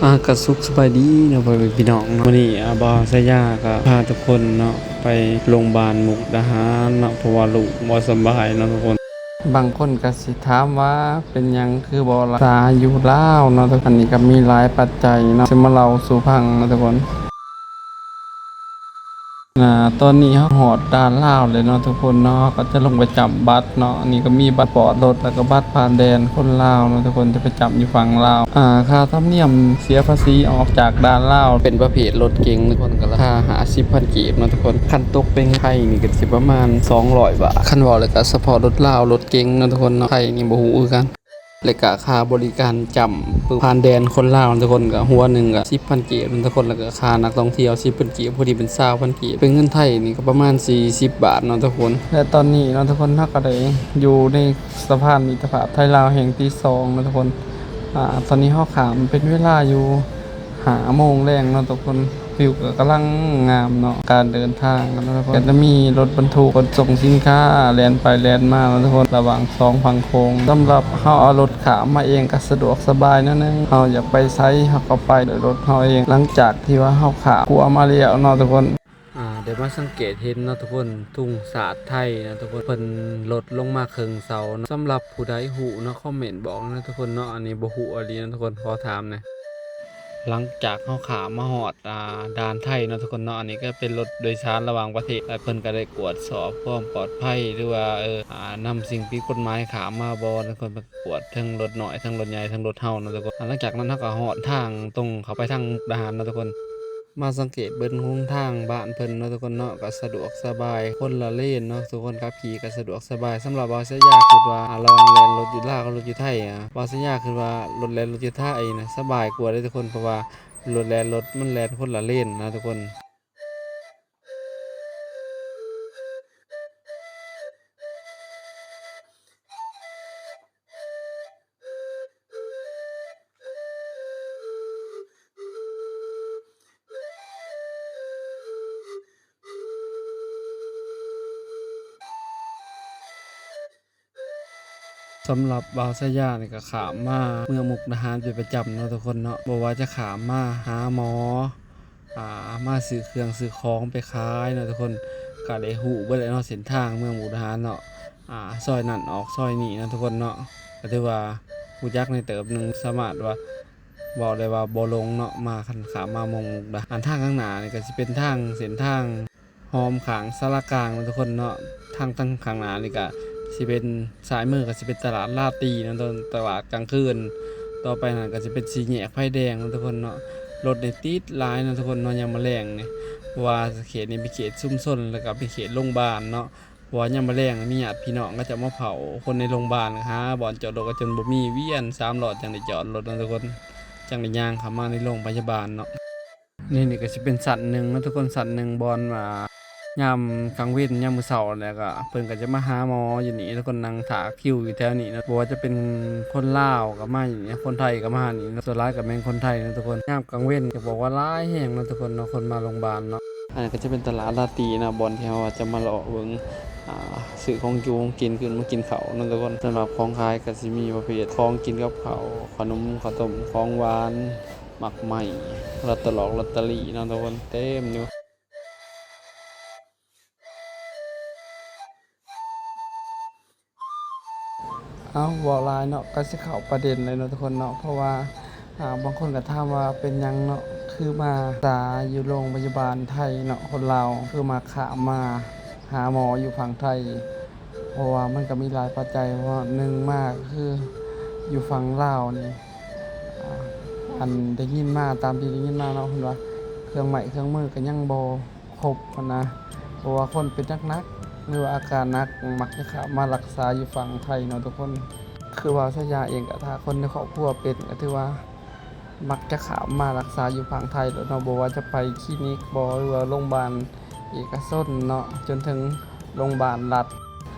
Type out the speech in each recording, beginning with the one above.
ອາ ກະສຸກສະບາຍດີເນາະ ພໍ່ແມ່ພີ່ນ້ອງເນາະ. ມື້ນີ້ ອາ ບ່າວສາຍາກະພາທຸກຄົນເນາະ ໄປໂຮງບານມຸກດາຫານເນາະ ເພາະວ່າລູກບໍ່ສະບາຍເນາະທຸກຄົນ. ບາງຄົນກະຊິຖາມວ່າເປັນຫຍັງຄືບໍ່ລັກສາຢູ່ລາວເນາະ. ອັນນີ້ກະມີຫຼາຍປັດໄຈເນາະ ຊິມາເລົ່າສູ່ຟັງເນາະທຸກຄົນ. ອາ ຕອນນີ້ເຮົາຮອດດ່ານລາວແລ້ວເນາະທຸກຄົນເນາະ ເຮົາກະຈະລົງໄປຈ້ຳບັດເນາະ. ອັນນີ້ກະມີບັດປອດລົດ ແລ້ວກະບັດຜ່ານແດນຄົນລາວເນາະທຸກຄົນ ຈະໄປຈ້ຳຢູ່ຝັ່ງລາວ. ອາ ຄ່າທຳນຽມເສຍພາສີອອກຈາກດ່ານລາວ ເປັນປະເພດລົດເກັງທຸກຄົນ ກະລາຄາຫ້າສິບພັນກີບເນາະທຸກຄົນ. ຄັນຕົກເປັນໄທນີ້ກະຊິປະມານສອງຮ້ອຍບາດ ຄັນເວົ້າແລ້ວກະສະເພາະລົດລາວ ລົດເກັງເນາະທຸກຄົນເນາະ ໄທນີ້ບໍ່ຮູ້ຄືກັນ. ແລະກະຄ່າບໍລິການຈ້ຳຜ່ານແດນຄົນລາວທຸກຄົນ ກະຫົວໜຶ່ງກະສິບພັນກີບທຸກຄົນ ແລະກະຄ່ານັກທ່ອງທ່ຽວສິບພັນກີບ ພໍດີເປັນຊາວພັນກີບ ເປັນເງິນໄທນີ້ກະປະມານສີ່ສິບບາດເນາະທຸກຄົນ. ແລະຕອນນີ້ເນາະທຸກຄົນ ເຮົາກະໄດ້ຢູ່ໃນສະພານມິດຕະພາບໄທລາວແຫ່ງທີສອງເນາະທຸກຄົນ. ອາ ຕອນນີ້ເຮົາຂ້າມເປັນເວລາຢູ່ ຫ້າໂມງແລງເນາະທຸກຄົນ ວິວກະກຳລັງງາມເນາະ ການເດີນທາງເນາະທຸກຄົນ. ກະຈະມີລົດບັນທຸກຂົນສົ່ງສິນຄ້າແລ່ນໄປແລ່ນມາເນາະທຸກຄົນ ລະຫວ່າງສອງຝັ່ງໂຂງ. ສຳລັບເຮົາເອົາລົດຂ້າມມາເອງກະສະດວກສະບາຍໜ້ອຍໜຶ່ງ ເຮົາຢາກໄປໃສເຮົາກະໄປໂດຍລົດເຮົາເອງ. ຫຼັງຈາກທີ່ວ່າເຮົາຂ້າມຂົວມາແລ້ວເນາະທຸກຄົນ ອາ ໄດ້ມາສັງເກດເຫັນເນາະທຸກຄົນ ທຸງຊາດໄທເນາະທຸກຄົນ ເພິ່ນລົດລົງມາເຄິ່ງເສົາເນາະ. ສຳລັບຜູ້ໃດຮູ້ເນາະ ຄອມເມັນບອກເນາະທຸກຄົນເນາະ ອັນນີ້ບໍ່ຮູ້ອີ່ຫຼີເນາະທຸກຄົນ ຂໍຖາມແດ່. ຫຼັງຈາກເຮົາຂ້າມມາຮອດ ອາ ດ່ານໄທເນາະທຸກຄົນເນາະ ອັນນີ້ກະເປັນລົດໂດຍສານລະຫວ່າງປະເທດ ແລະເພິ່ນກະໄດ້ກວດສອບຄວາມປອດໄພ ຫຼືວ່າ ເອີ ອາ ນຳສິ່ງຜິດກົດໝາຍຂ້າມມາບໍ່ເນາະທຸກຄົນ ເພິ່ນກະກວດທັງລົດນ້ອຍ ທັງລົດໃຫຍ່ ທັງລົດເຮົາເນາະທຸກຄົນ. ຫຼັງຈາກນັ້ນເຮົາກະຮອດທາງຕົງເຂົ້າໄປທາງມຸກດາຫານເນາະທຸກຄົນ. ມາສັງເກດເບິ່ງຫົນທາງບ້ານເພິ່ນເນາະທຸກຄົນເນາະ ກະສະດວກສະບາຍ ຄົນລະເລນເນາະທຸກຄົນ ຂັບຂີ່ກະສະດວກສະບາຍ. ສຳລັບບ່າວສາຍາຄິດວ່າ ອາ ລະຫວ່າງແລ່ນລົດຢູ່ລາວກັບລົດຢູ່ໄທ ອາ ບ່າວສາຍາຄິດວ່າລົດແລ່ນລົດຢູ່ໄທນະສະບາຍກວ່າເດ້ທຸກຄົນ ເພາະວ່າລົດແລ່ນ ລົດມັນແລ່ນຄົນລະເລນນະທຸກຄົນ. ສຳລັບບ່າວສາຍານີ້ກະຂ້າມມາເມືອງມຸກດາຫານເປັນປະຈຳເນາະທຸກຄົນເນາະ ບໍ່ວ່າຈະຂ້າມມາຫາໝໍ ອາ ມາຊື້ເຄື່ອງຊື້ຂອງໄປຂາຍເນາະທຸກຄົນ ກະໄດ້ຮູ້ເບິດແລ້ວເນາະ ເສັ້ນທາງເມືອງມຸກດາຫານເນາະ ອາ ຊອຍນັ້ນອອກຊອຍນີ້ເນາະທຸກຄົນເນາະ ກະຖືວ່າຮູ້ຈັກແດ່ເຕີບໜຶ່ງ ສາມາດວ່າເວົ້າໄດ້ວ່າບໍ່ຫຼົງເນາະ ມາຄັນຂ້າມມາເມືອງມຸກດາຫານ. ທາງຂ້າງໜ້ານີ້ກະຊິເປັນທາງ ເສັ້ນທາງ ອ້ອມຂ້າງສາລາກາງເນາະທຸກຄົນເນາະ ທາງ ທາງຂ້າງໜ້ານີ້ກະຊິເປັນ ຊ້າຍມືກະຊິເປັນຕະຫຼາດລາຕີເນາະ ຕະຫຼາດກາງຄືນ ຕໍ່ໄປຫັ້ນກະຊິເປັນສີ່ແຍກໄຟແດງເນາະທຸກຄົນເນາະ. ລົດນີ້ຕິດຫຼາຍເນາະທຸກຄົນເນາະ ຍາມມື້ແລງນີ້ ເພາະວ່າເຂດນີ້ເປັນເຂດຊຸມຊົນ ແລ້ວກະເປັນເຂດໂຮງບານເນາະ ເພາະວ່າຍາມມື້ແລງມີຍາດພີ່ນ້ອງເຂົາເຈົ້າມາເຝົ້າຄົນໃນໂຮງບານ ຫາບ່ອນຈອດລົດກະຈົນບໍ່ມີ ວຽນສາມຮອບຈັ່ງໄດ້ຈອດລົດເນາະທຸກຄົນ ຈັ່ງໄດ້ຍ່າງເຂົ້າມາໃນໂຮງພະຍາບານເນາະ. ນີ້ ນີ້ກະຊິເປັນຊັ້ນໜຶ່ງເນາະທຸກຄົນ ຊັ້ນໜຶ່ງບ່ອນວ່າຍາມກາງເວັນ ຍາມມື້ເຊົ້າແລ້ວກະເພິ່ນກະຈະມາຫາໝໍຢູ່ນີ້ ທຸກຄົນນັ່ງຖ້າຄິວຢູ່ແຖວນີ້ເນາະ ບໍ່ວ່າຈະເປັນຄົນລາວກະມາຢູ່ນີ້ ຄົນໄທກະມານີ້ເນາະ ສ່ວນຫຼາຍກະແມ່ນຄົນໄທເນາະທຸກຄົນ. ຍາມກາງເວັນຈະບອກວ່າຫຼາຍແຮງເນາະທຸກຄົນເນາະ ຄົນມາໂຮງບານເນາະ. ອັນນີ້ກະຈະເປັນຕະຫຼາດລາຕີເນາະ ບ່ອນທີ່ເຮົາວ່າຈະມາເລາະເບິ່ງ ອາ ຊື້ຂອງຢູ່ຂອງກິນ ຂຶ້ນມາກິນເຂົ້າເນາະທຸກຄົນ. ສຳລັບຂອງຂາຍກະຊິມີປະເພດຂອງກິນກັບເຂົ້າ ຂະໜົມ ເຂົ້າຕົ້ມ ຂອງຫວານ ໝາກໄມ້ ລອດຕະຫຼອກ ລອດຕະລີເນາະທຸກຄົນ ເຕັມຢູ່. ເອົ້າ ເວົ້າຫຼາຍເນາະ ກະຊິເຂົ້າປະເດັນເລີຍເນາະທຸກຄົນເນາະ ເພາະວ່າ ອາ ບາງຄົນກະຖາມວ່າເປັນຫຍັງເນາະ ຄືມາສາຢູ່ໂຮງພະຍາບານໄທເນາະ ຄົນລາວຄືມາຂ້າມມາຫາໝໍຢູ່ຝັ່ງໄທ ເພາະວ່າມັນກະມີຫຼາຍປັດໄຈ ເພາະວ່າໜຶ່ງມາກະຄືຢູ່ຝັ່ງລາວນີ້ ອາ ອັນໄດ້ຍິນມາ ຕາມທີ່ໄດ້ຍິນມາເນາະ ເພິ່ນວ່າເຄື່ອງໄມ້ເຄື່ອງມືກະຍັງບໍ່ຄົບຫັ້ນນະ ເພາະວ່າຄົນເປັນໜັກໆ ຫຼືວ່າອາການໜັກ ມັກຈະຂ້າມມາລັກສາຢູ່ຝັ່ງໄທເນາະທຸກຄົນ. ຄືວ່າສາຍາເອງກະ ຖ້າຄົນໃນຄອບຄົວເປັນກະຖືວ່າມັກຈະຂ້າມມາລັກສາຢູ່ຝັ່ງໄທໂລດເນາະ ບໍ່ວ່າຈະໄປຄລີນິກບໍ ຫຼືວ່າໂຮງບານເອກະຊົນເນາະ ຈົນເຖິງໂຮງບານລັດ.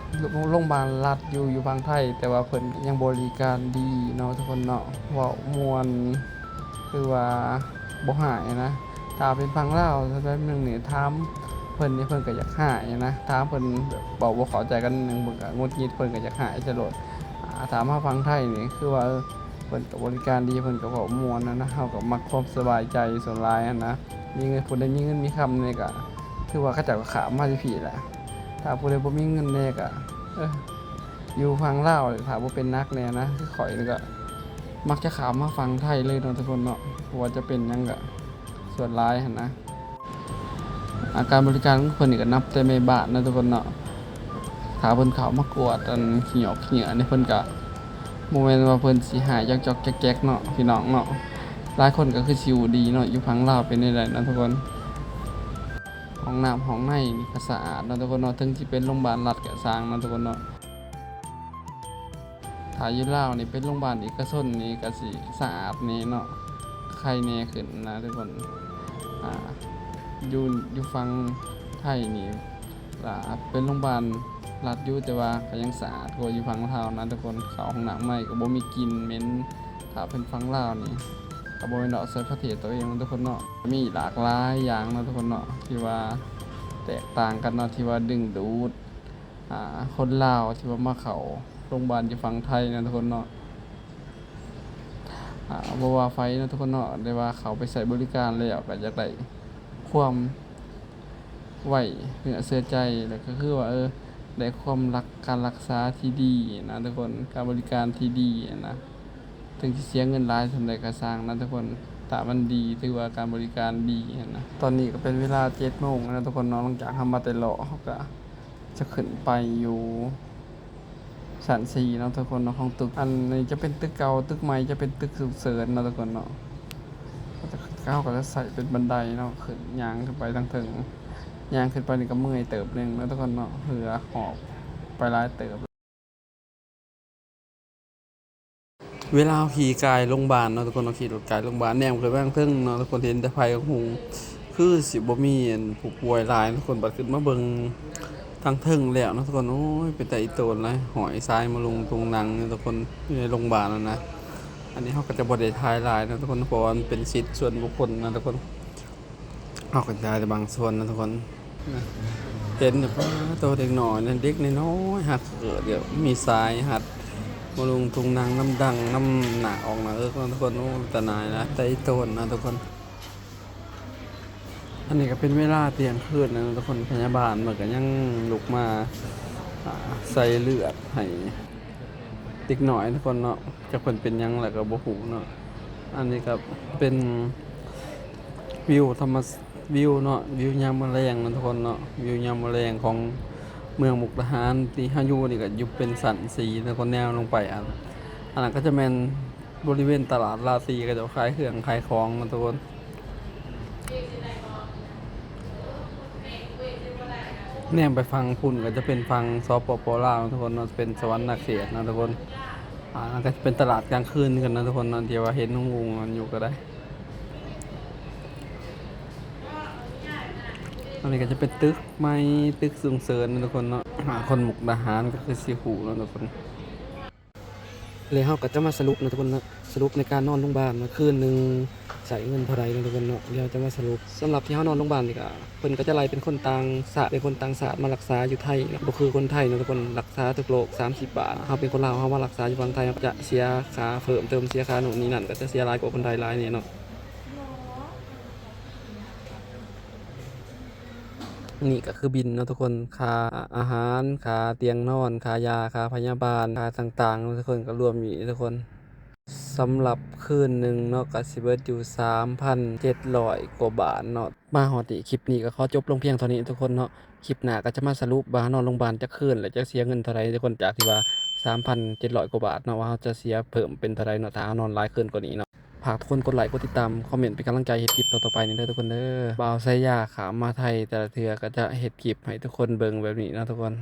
ໂຮງບານລັດຢູ່ ຢູ່ຝັ່ງໄທ ແຕ່ວ່າເພິ່ນຍັງບໍລິການດີເນາະທຸກຄົນເນາະ ເວົ້າມ່ວນ ຄືວ່າບໍ່ຮ້າຍນະ. ຖ້າເປັນຝັ່ງລາວ ສະໄຕລ໌ໜຶ່ງນີ້ ຖາມເພິ່ນນີ້ ເພິ່ນກະຢາກຮ້າຍນະ ຖາມເພິ່ນແບບເວົ້າບໍ່ເຂົ້າໃຈກັນໜຶ່ງ ເພິ່ນກະຫງຸດຫງິດ ເພິ່ນກະຢາກຮ້າຍຊະໂລດ. ອາ ຖ້າມາຝັ່ງໄທນີ້ ຄືວ່າ ເອີ ເພິ່ນກໍບໍລິການດີ ເພິ່ນກໍເວົ້າມ່ວນຫັ້ນນະ ເຮົາກໍມັກຄວາມສະບາຍໃຈສ່ວນຫຼາຍຫັ້ນນະ. ມີເງິນ ຜູ້ໃດມີເງິນມີຄຳແດ່ກໍຖືວ່າເຂົາເຈົ້າກໍຂ້າມມາຢູ່ພີ້ແຫຼະ. ຖ້າຜູ້ໃດບໍ່ມີເງິນແດ່ກໍ ເອີ ຢູ່ຝັ່ງລາວ ຖ້າບໍ່ເປັນໜັກແດ່ນະ ຄືຂ້ອຍນີ້ກໍມັກຈະຂ້າມມາຝັ່ງໄທເລີຍເນາະທຸກຄົນເນາະ. ບໍ່ວ່າຈະເປັນຫຍັງກໍສ່ວນຫຼາຍຫັ້ນນະ. ອາ ການບໍລິການຂອງເພິ່ນນີ້ກໍນັບແຕ່ແມ່ບ້ານເນາະທຸກຄົນເນາະ. ຖ້າເພິ່ນເຂົ້າມາກວດອັນຂີ້ຫຍອກຂີ້ເຫຍື້ອນີ້ ເພິ່ນກໍບໍ່ແມ່ນວ່າເພິ່ນຊິຮ້າຍຈອກໆແຈກໆເນາະ ພີ່ນ້ອງເນາະ. ຫຼາຍຄົນກໍຄືຊິຮູ້ດີເນາະ ຢູ່ຝັ່ງລາວເປັນແນວໃດເນາະທຸກຄົນ. ຫ້ອງນ້ຳຫ້ອງໃນນີ້ກໍສະອາດເນາະທຸກຄົນເນາະ ເຖິງຊິເປັນໂຮງບານລັດກໍຊ່າງເນາະທຸກຄົນເນາະ. ຖ້າຢູ່ລາວນີ້ເປັນໂຮງບານເອກະຊົນນີ້ກໍຊິສະອາດແດ່ເນາະ ໄຄແດ່ຂຶ້ນນະທຸກຄົນ. ອາ ຢູ່ ຢູ່ຝັ່ງໄທນີ້ ອາ ເປັນໂຮງບານລັດຢູ່ ແຕ່ວ່າກໍຍັງສະອາດກວ່າຢູ່ຝັ່ງລາວນະທຸກຄົນ. ເຂົ້າຫ້ອງນ້ຳໃໝ່ກໍບໍ່ມີກິ່ນເໝັນ. ຖ້າເປັນຝັ່ງລາວນີ້ ກໍບໍ່ແມ່ນເວົ້າໃສ່ປະເທດຕົວເອງນະທຸກຄົນເນາະ. ມີຫຼາກຫຼາຍຢ່າງເນາະທຸກຄົນເນາະ ທີ່ວ່າແຕກຕ່າງກັນເນາະ ທີ່ວ່າດຶງດູດ ອາ ຄົນລາວທີ່ວ່າມາເຂົ້າໂຮງບານຢູ່ຝັ່ງໄທເນາະທຸກຄົນເນາະ. ອາ ບໍ່ວ່າໃຜເນາະທຸກຄົນເນາະ ໄດ້ວ່າເຂົ້າໄປໃຊ້ບໍລິການແລ້ວກໍຢາກໄດ້ຄວາມໄວ້ເນື້ອເຊື່ອໃຈ ແລ້ວກໍຄືວ່າ ເອີ ໄດ້ຄວາມລັກ ການລັກສາທີ່ດີນະທຸກຄົນ ການບໍລິການທີ່ດີນະ. ເຖິງຊິເສຍເງິນຫຼາຍສ່ຳໃດກໍຊ່າງນະທຸກຄົນ ຖ້າມັນດີ ຖືວ່າການບໍລິການດີຫັ້ນນະ. ຕອນນີ້ກໍເປັນເວລາເຈັດໂມງແລ້ວນະທຸກຄົນເນາະ. ຫຼັງຈາກເຮົາມາແຕ່ເລາະ ເຮົາກໍຈະຂຶ້ນໄປຢູ່ຊັ້ນສີ່ເນາະທຸກຄົນເນາະ ຂອງຕຶກ. ອັນນີ້ຈະເປັນຕຶກເກົ່າ ຕຶກໃໝ່ຈະເປັນຕຶກສຸກເສີນເນາະທຸກຄົນເນາະ. ເຮົາກໍຈະໃຊ້ເປັນບັນໄດເນາະ ຂຶ້ນ ຍ່າງຂຶ້ນໄປທາງເທິງ. ຍ່າງຂຶ້ນໄປນີ້ກໍເມື່ອຍເຕີບໜຶ່ງເນາະທຸກຄົນເນາະ ເຫື່ອຫອບໄປຫຼາຍເຕີບ. ເວລາເຮົາຂີ່ກາຍລົງບ້ານເນາະທຸກຄົນເນາະ ຂີ່ລົດກາຍລົງບ້ານ ແນມຂຶ້ນໄປທາງເທິງເນາະທຸກຄົນ ເຫັນແຕ່ໄຟຫົງໆ ຄືຊິບໍ່ມີອັນຜູ້ປ່ວຍຫຼາຍເນາະທຸກຄົນ. ບັດຂຶ້ນມາເບິ່ງທາງເທິງແລ້ວເນາະທຸກຄົນ ໂອ້ຍ ເປັນຕາອີ່ຕົນຫຼາຍ ຫ້ອຍສາຍມະລຸງຕຸງນັງເນາະທຸກຄົນ ຢູ່ໃນໂຮງບານຫັ້ນນະ. ອັນນີ້ເຮົາກໍຈະບໍ່ໄດ້ຖ່າຍຫຼາຍເນາະທຸກຄົນ ເພາະວ່າມັນເປັນສິດສ່ວນບຸກຄົນນະທຸກຄົນ. ເຮົາກໍຖ່າຍແຕ່ບາງສ່ວນນະທຸກຄົນ. ເຫັນແຕ່ ປາໂຕ ເດັກນ້ອຍນັ້ນ ເດັກນ້ອຍໆ ຮັກເກີດ ມີສາຍຮັດມະລຸງຕຸງນັງນຳດັງນຳໜ້າອອກໜ້າເອິກເນາະທຸກຄົນ. ໂອ້ ຕາໜ່າຍຫຼາຍ ຕາອີ່ຕົນນະທຸກຄົນ. ອັນນີ້ກໍເປັນເວລາທ່ຽງຄືນແລ້ວເນາະທຸກຄົນ ພະຍາບານເພິ່ນກໍຍັງລຸກມາ ອາ ໃສ່ເລືອດໃຫ້ເດັກນ້ອຍທຸກຄົນເນາະ. ຈັກເພິ່ນເປັນຫຍັງແລ້ວກໍບໍ່ຮູ້ເນາະ. ອັນນີ້ກໍເປັນວິວທຳມະ ວິວເນາະ ວິວຍາມມື້ແລງເນາະທຸກຄົນເນາະ ວິວຍາມມື້ແລງຂອງເມືອງມຸກດາຫານ. ທີ່ເຮົາຢູ່ນີ້ກໍຢູ່ເປັນຊັ້ນສີ່ເນາະທຸກຄົນ ແນມລົງໄປ ອັນ ອັນນັ້ນກໍຈະແມ່ນບໍລິເວນຕະຫຼາດລາຕີ ເຂົາເຈົ້າຂາຍເຄື່ອງຂາຍຂອງເນາະທຸກຄົນ. ແນມໄປຝັ່ງພຸ້ນກໍຈະເປັນຝັ່ງ ສປປ ລາວ ທຸກຄົນເນາະ ເປັນສະຫວັນນະເຂດເນາະທຸກຄົນ. ອາ ນັ້ນກໍຈະເປັນຕະຫຼາດກາງຄືນຄືກັນນະທຸກຄົນເນາະ ທີ່ວ່າເຫັນຮຸ່ງໆກັນຢູ່ກໍໄດ້. ອັນນີ້ກໍຈະເປັນຕຶກໃໝ່ ຕຶກສູງເສີນນະທຸກຄົນເນາະ. ອາ ຄົນມຸກດາຫານກໍຄືຊິຮູ້ເນາະທຸກຄົນ. ແລ້ວເຮົາກໍຈະມາສະຫຼຸບເນາະທຸກຄົນເນາະ ສະຫຼຸບໃນການນອນໂຮງບານວ່າຄືນໜຶ່ງໃຊ້ເງິນເທົ່າໃດເນາະທຸກຄົນເນາະ. ດຽວຈະມາສະຫຼຸບ ສຳລັບທີ່ເຮົານອນໂຮງບານນີ້ກໍ ເພິ່ນກໍຈະໄລ່ເປັນຄົນຕ່າງຊາດ ເປັນຄົນຕ່າງຊາດມາລັກສາຢູ່ໄທເນາະ ບໍ່ຄືຄົນໄທເນາະທຸກຄົນ ລັກສາທຸກໂລກສາມສິບບາດ. ເຮົາເປັນຄົນລາວ ເຮົາມາລັກສາຢູ່ຝັ່ງໄທ ເຮົາກໍຈະເສຍຄ່າເພີ່ມເຕີມ ເສຍຄ່າໂນ່ນນີ້ນັ້ນ ກໍຈະເສຍຫຼາຍກວ່າຄົນໄທຫຼາຍແນ່ເນາະ. ນີ້ກໍຄືບິນເນາະທຸກຄົນ ຄ່າອາຫານ ຄ່າຕຽງນອນ ຄ່າຢາ ຄ່າພະຍາບານ ຄ່າຕ່າງໆເນາະທຸກຄົນ ກໍລວມຢູ່ນີ້ທຸກຄົນ. ສຳລັບຄືນໜຶ່ງເນາະ ກໍຊິເບິດຢູ່ສາມພັນເຈັດຮ້ອຍກວ່າບາດເນາະ. ມາຮອດນີ້ ຄລິບນີ້ກໍຂໍຈົບລົງພຽງເທົ່ານີ້ທຸກຄົນເນາະ. ຄລິບໜ້າກໍຈະມາສະຫຼຸບວ່ານອນໂຮງບານຈັກຄືນ ແລະ ຈະເສຍເງິນເທົ່າໃດທຸກຄົນ ຈາກທີ່ວ່າສາມພັນເຈັດຮ້ອຍກວ່າບາດເນາະ ວ່າເຮົາຈະເສຍເພີ່ມເປັນເທົ່າໃດເນາະ ຖ້າເຮົານອນຫຼາຍຄືນກວ່ານີ້ເນາະ. ຝາກທຸກຄົນກົດໄລ ກົດຕິດຕາມ ຄອມເມັນເປັນກຳລັງໃຈເຮັດຄລິບຕໍ່ໆໄປແດ່ເດີທຸກຄົນເດີ. ບ່າວໄຊຍາຂ້າມມາໄທແຕ່ລະເທື່ອກໍຈະເຮັດຄລິບໃຫ້ທຸກຄົນເບິ່ງແບບນີ້ເນາະທຸກຄົນ.